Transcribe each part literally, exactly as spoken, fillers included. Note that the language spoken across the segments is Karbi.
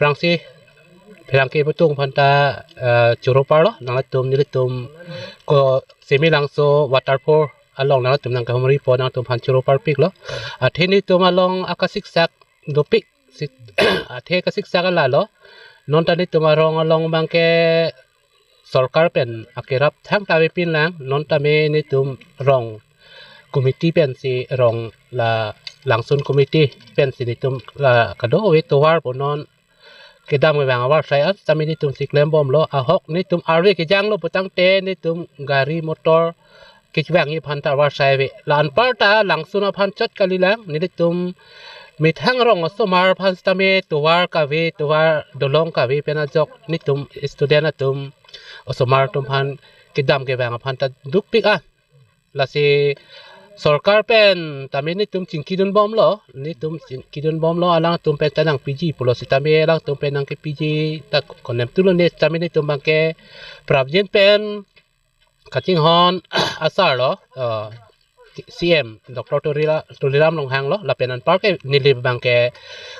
Pherangsi, pherangke atum aphan ta, eh, choro parlo, nanglitum, nelitum ko Simi Langso waterfall along nanglitum nangkehumri po, nangtum aphan choro parpiklo. Athe netum along akasiksak dopik, si, athe kasiksak ala lo. Non ta netum arong along abangke sorkar pen akerap thangta avepin lang, non tame netum rong committee pensi, rong la Langsun committee pensi netum la kadokave tovar pu non kedam kevang avarsai an tame netum si klembomlo, ahok netum arve kejanglo putangte netum gari motor kevangji aphan ta avarsai ave. La anparta Langsun aphan chot kalilang, nelitum methang rong osomar aphan sitame tovar kave, tovar dolong kave pen ajok netum student atum osomar atum aphan kedam kevang aphan ta dukpik an. Lasi sorkar pen tame netum chingkidunbomlo, netum chingkidunbomlo, alangtum pen ta nangpiji pulo sitame alangtum pen nangkepiji ta konem tulo ne, sitame netum abangke prapjin pen kachinghon asarlo, eh, C M Doctor Tulila-, Tuliram Ronghang lo, lapen anparke neli abangke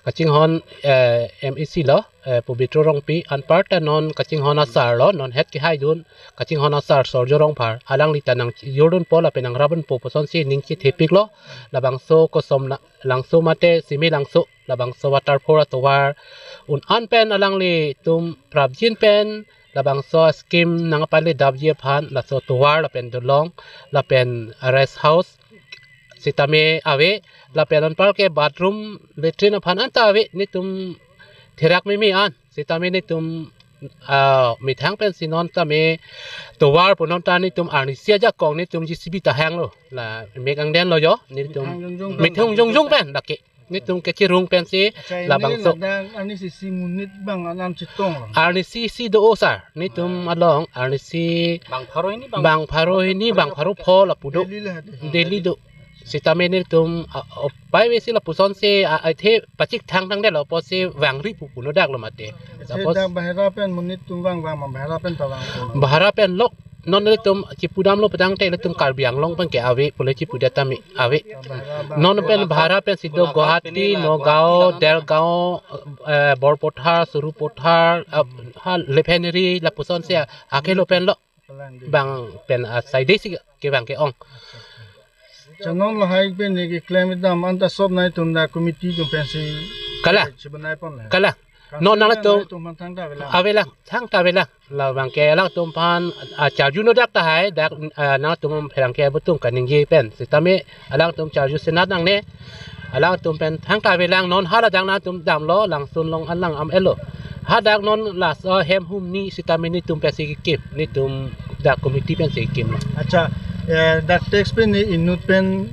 kachinghon, eh, M A C lo, eh, Pobitro Rongpi, anparta non kachinghon asarlo, non het kehaidun, kachinghon asar Sorjo Rongphar, alangli ta nangjordunpo lapen nangrapdunpo pusonsi ning chethepiklo, labangso kosom na, Langso mate Simi Langso, labangso waterfall atovar un-an pen alanglitum prapjin pen labangso scheme nangpaledapji aphan laso tovar lapen dolong lapen rest house sitame ave, lapen anparke bathroom latrine aphan anta ave, netum therak meme an sitame netum, ah, methang pensi non tame tovar pu non ta netum arnisi ajakong netum J C B ta hanglo, la mek angdeng lo jo, netum methang jongjong pen, methang jongjong pen lake netum kechirung pensi. Acha, ini labangso ladak arnisi isi monit abang anan chetong lo. Arnisi isi do-o sir, netum along arnisi bang pharo hini, bang pharo hini, bang pharo pho lapu do. Daily lo hadi. Daily do. Sitame netum, ah, upai avesi lapusonsi, ah, athe pachik thangthang detlo pusi vangri pu puno daklo mate. Athe suppose dak bahera pen monit atum vang vang ma, bahera pen ta vang pu ma? Bahera pen lok non netum chipudamlo putangte netum Karbi Anglong pen ke ave pule chipudet tame ave. Non pen bahera pensi do Guwahati, Nagaon, Delgaon, eh, Borpathar, Sarupathar, ah, ha Liphenri lapusonsi, ah, akhelo pen lo. Bang pen asai desi kevang ke-ong. Acha, non lahai pen neli keklem kedam anta sop nangtum dak committee atum pensi. Kalang. Chibanai pon le. Kalang. Non nangtum aphan thangta avelang. Avelang, thangta avelang. Labangke alangtum aphan, ah, charju no dak tahai, dak, ah, nangtum pherangke atum kaningje pen. Sitame alangtum charju senat nangne. Alangtum pen thangta avelang, non hala dak nangtum damlo, Langsun along alang am-etlo. Hadak non laso hem hum ni sitame netum pensi kekim, netum dak committee pensi kekim. Acha, eh, dak tax pen ne inut pen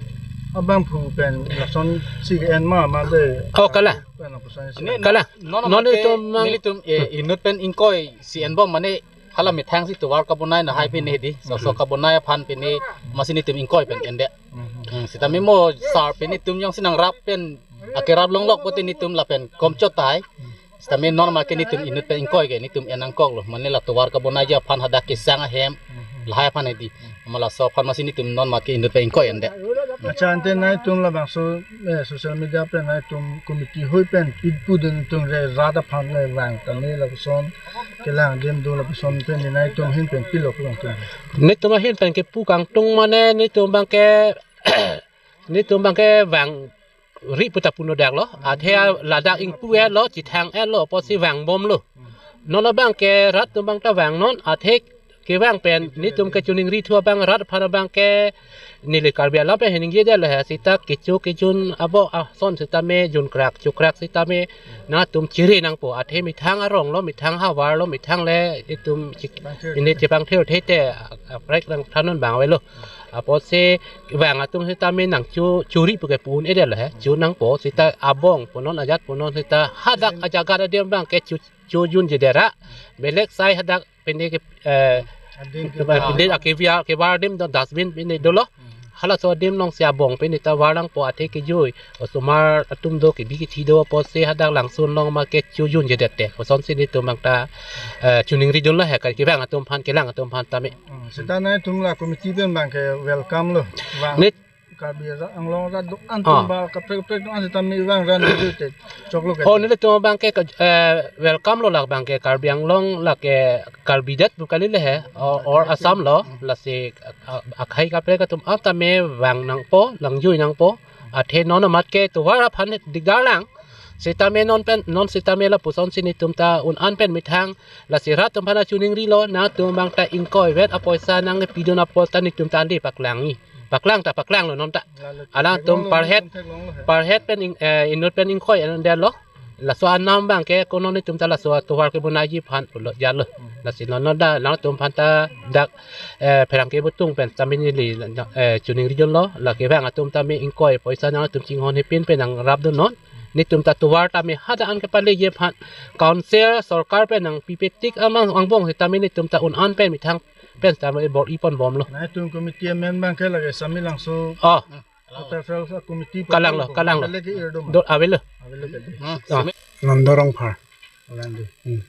abangphu pen lasonsi en ma, ma de. Oh, kalang. Pen lapuson si. Kalang. Non non mate netum mang- nelitum, eh, inut pen ingkoi si enbom mane hala methang si tovar kabonai lahai pen ne di. Sok sok kabonai aphan pen ne masi netum ingkoi pen endet. Hmm, sitame mo sar pen netum jongsi nangrap pen akerap longlok pute netum lapen komchot tahai. Sitame non mate netum inut pen ingkoi ke netum en nangkoklo. Mane la tovar kabonaiji aphan hadak kesang ahem lahai aphan hedi. Ma laso aphan masi netum non mate inut pen ingkoi endet. Acha, ante nangtum labangso, eh, social media pen nangtum committee hoi pen pitpudun atum le rat aphan le vang tame lapuson kelang adim do lapuson pen nangtum ahin pen pilo pulang tum. Netum ahin pen kepu kangtung mane netum abangke, netum abangke vangri pu ta puno daklo. Athe ladak ingpu-etlo, chethang-etlo pusi vangbomlo. Non abangke rat atum abang ta vangnon, athe kevang pen netum kechiningri thu abang rat aphan abangke neli Karbi alam pen heningje detlo he, sita kecho kejun abo ason sitame junkrak chukrak sitame nangtum chiri nangpo, athe methang arong lo, methang havar lo, methang le itum chik- ini chepangthir thete, ah, prek nangthannon abang avelo. Apotsi vang atum sitame nangcho chori pu ke pu-un-edetlo he, cho nangpo, sita abong punon ajat punon sita hadak ajaga adim abangke cho, chojunjedet ra. Belek sai hadak pen ne ke, eh, adim ke pen ne akevar, kevar adim do dustbin pen ne dolo. Halaso adim alongsi abong pen ne ta var nangpo, athe kejui osomar atum do, kebi kethe do apotsi hadak Langsun along ma kechojunjedet te. Kosonsi netum abang ta, eh, chiningridunlo he, kevang atum aphan, kelang atum aphan tame. Hmm, sita nangtum la committee pen abangke welcome lo. Vang. Ne Karbi Anglong rat do-an, ah, tum ba kaprek kaprek do-an sitame vang ran video te choklo ke. Oh, nelitum abang ke, eh, welcome lo la abang ke Karbi Anglong lake Karbi det pu kali le he, or, or Assam lo, lasi, ah, akhei kaprek atum aphan tame vang nangpo, langjui nangpo. Athe non amat ke tovar aphan dikdar lang. Sitame non pen, non sitame lapuson si netum ta un-an pen methang, lasi rat atum aphan achuning rilo, nangtum abang ta ingkoi vet apoisa nangpidun apot ta netum ta le paklangji. Paklang ta paklanglo non ta. Alangtum per head, per head pen ing-, eh, inut pen ingkoi an det lo. Laso anam abang ke kono netum ta laso tovar kebonaiji aphan pulo jalo. Lasi non non ta nangtum aphan ta dak, eh, pherangke butung pen tame neli, eh, chuning ridunlo, lake vang atum tame ingkoi poisa nangtum chinghon hepin pen nangrapdun non. Netum ta tovar tame hadak an kepaleji aphan council sorkar pen nangpipe tik amang angbong sitame netum ta un-an pen methang pen tame bor-i ponbomlo. Nangtum committee amen abang ke lake Samelangso. Oh. Waterfalls a committee. Kalanglo, kalanglo. Lake irdom. Do avelo. Avelo ke. Ah. Nando Rongphar. Kalang di. Hmm.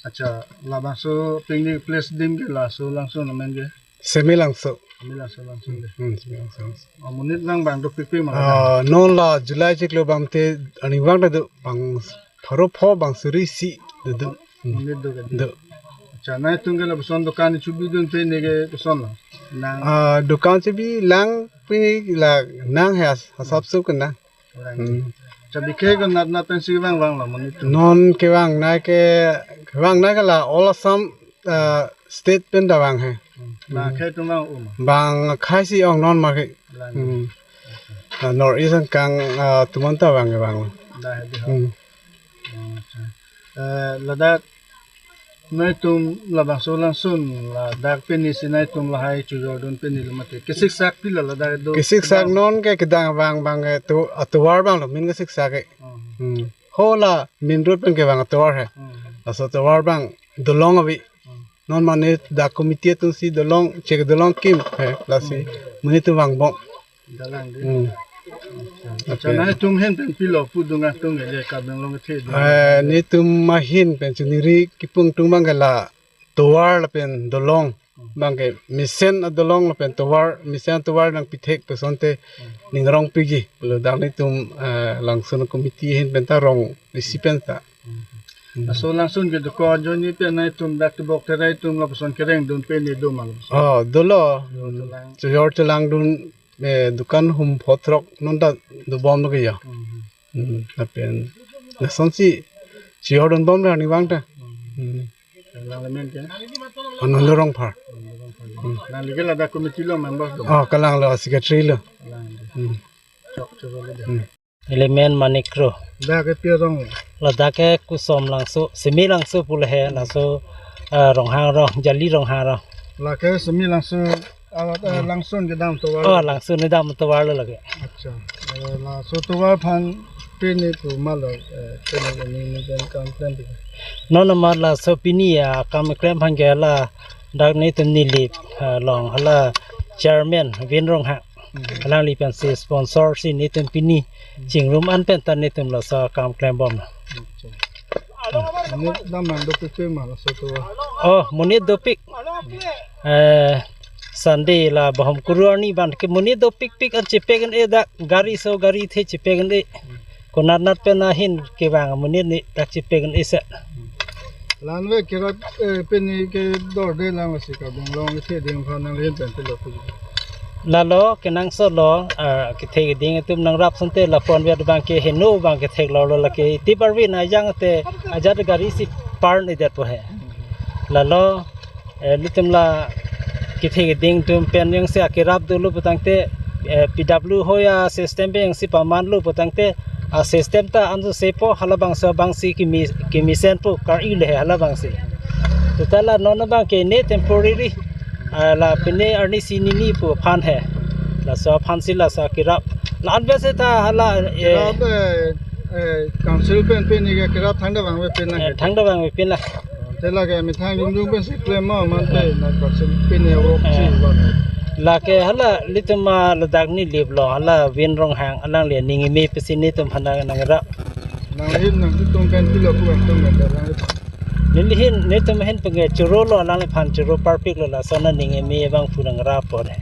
Acha, labangso pini place adim ke laso Langsun amen ke? Samelangso. Samelangso Langsun ke. Hmm, Samelangso. Oh, monit lang abang dopikpik ma? Ah, non la July chiklo abang te arnivang ta do bang pharo pho bang suri isi do do. Hmm. Monit do ke di. Do. Acha, nangtum ke lapuson dukan chebidun pen ne ke koson lo? Nang. Ah, dukan chebilang pini la nang he as-, asap sup ke nang. Kalang. Hmm. Acha, bikhai konat nat pensi vang vanglo monit atum? Non kevangnei ke, kevangnei ke la all Assam, ah, state pen ta vang he. Hmm. Bang akhei atum vang-o ma? Bang akhei si ong non ma ke. Kalang. Hmm. Ah, North East angkang, ah, atum an ta vang ke vanglo. Dah he di ho. Hmm. Acha. Eh, ladak nangtum labangso Langsun ladak pini si nangtum lahai chojordun pinilo mate. Kesiksak pilo ladak do? Kesiksak kedam. Non ke kedam abang abang ke to, atovar abang lo main kesiksak ke. Hmm. Hmm. Ho la main road pen kevang atovar he. Hmm. Laso atovar abang dolong ave. Hmm. Non mane dak committee atum si dolong, chek dolong kim he, lasi. Hmm. Monit atum vangbom. Kalang di. Hmm. Acha, acha, nangtum ahin pen pilo pudun atum ke le Karbi Anglong kethe di? Eh, netum ahin pen chuniri kipung atum abang ke la tovar lapen dolong. Hmm. Abang ke mesen adolong lapen tovar, mesen atovar nangpithek pusonte, hmm, ning rong piji. Ladak netum, eh, Langsun committee ahin pen ta rong isi pen ta. Hmm. Hmm. Laso Langsun kedo ko ajoine pen nangtum dak tebok terai atum lapuson kerengdun pen ne do ma lapuson? Oh, dolo. Chojor chelang. Chojor chelangdun, eh, dukan hum pho throk non ta dobomlo ke ya. Hmm. Hmm, lapen lasonsi chojordunbom arnivang ta. Hmm. Hmm. Nangli amen ke? Anando Rongphar. Anando Rongphar. Hmm. Nangli ke ladak committee lo, member lo? Oh, kalanglo, secretary lo. Kalang di. Hmm. Chok chok lo di. Hmm. Neli amen Manik Kro. Dak ke pi arong? Ladak ke Kusom Langso, Samelangso pu le he, laso, ah, Ronghang arong, Jali Ronghang arong. Lake Samelangso, ah, eh, hmm, Langsun kedam tovar. Oh, Langsun kedam tovar lo lake. Acha. Eh, laso tovar aphan pini pu malo, eh, pini ni ni pen kam plan di. Non amat laso pini akam keklem aphan ke ladak netum neli, eh, along hala chairman Vin Ronghang. Hmm. Alangli pensi sponsor si netum pini, hmm, chingrum an pen ta netum laso akam klembom. Acha. Monit dam nang dopik pe ma laso tovar? Oh, monit dopik. Eh, Sunday la bahom kuru arni abang ke monit dopikpik an chepek-un-e dak gari so gari the chepek-un-e. Hmm. Konat nat pen ahin kevang monit ne dak chepek-un-e se. Lanve kerap, eh, pini kedorde lang si Karbi Anglong kethe ding aphan nangli ahin pen pilo pu? Lalo kenangsot lo, ah, kethe keding atum nangrap asonte lapu-an vet abang ke heno abang kethek lo lo lake tip arve nang jang te ajat gari si par ne det po he. Lalo eh, netum la kethe keding atum pen jongsi akerap dolo putangte, eh, P W hoi asystem pen jongsi pamanlo putangte, asystem ta anso sepo halabangso abangsi kemi-, kemesen po kar-i le he halabangsi. Seta la non abang ke ne temporary, ah, la pine arni isi hini pu aphan he. Laso aphan si laso akerap. La-an pen seta hala, eh, kerap, eh, eh, council pen pini ke kerap thangta vangve pin lang, eh, ke? Thangta vangve pin lang. Te lake methang jumjung pensi klem ma mante na kapsi pini awok si, eh, ba. Lake hala netum ma ladak neli lo hala Vin Ronghang alangli aning eme pensi netum aphan nangrap. Nangli ahin nangtum pen pilo pu nangtum pen alangli aphan? Neli ahin netum ahin pen ke choro lo alangliphan choro parpik lo lason aning eme abang pu nangrap po re.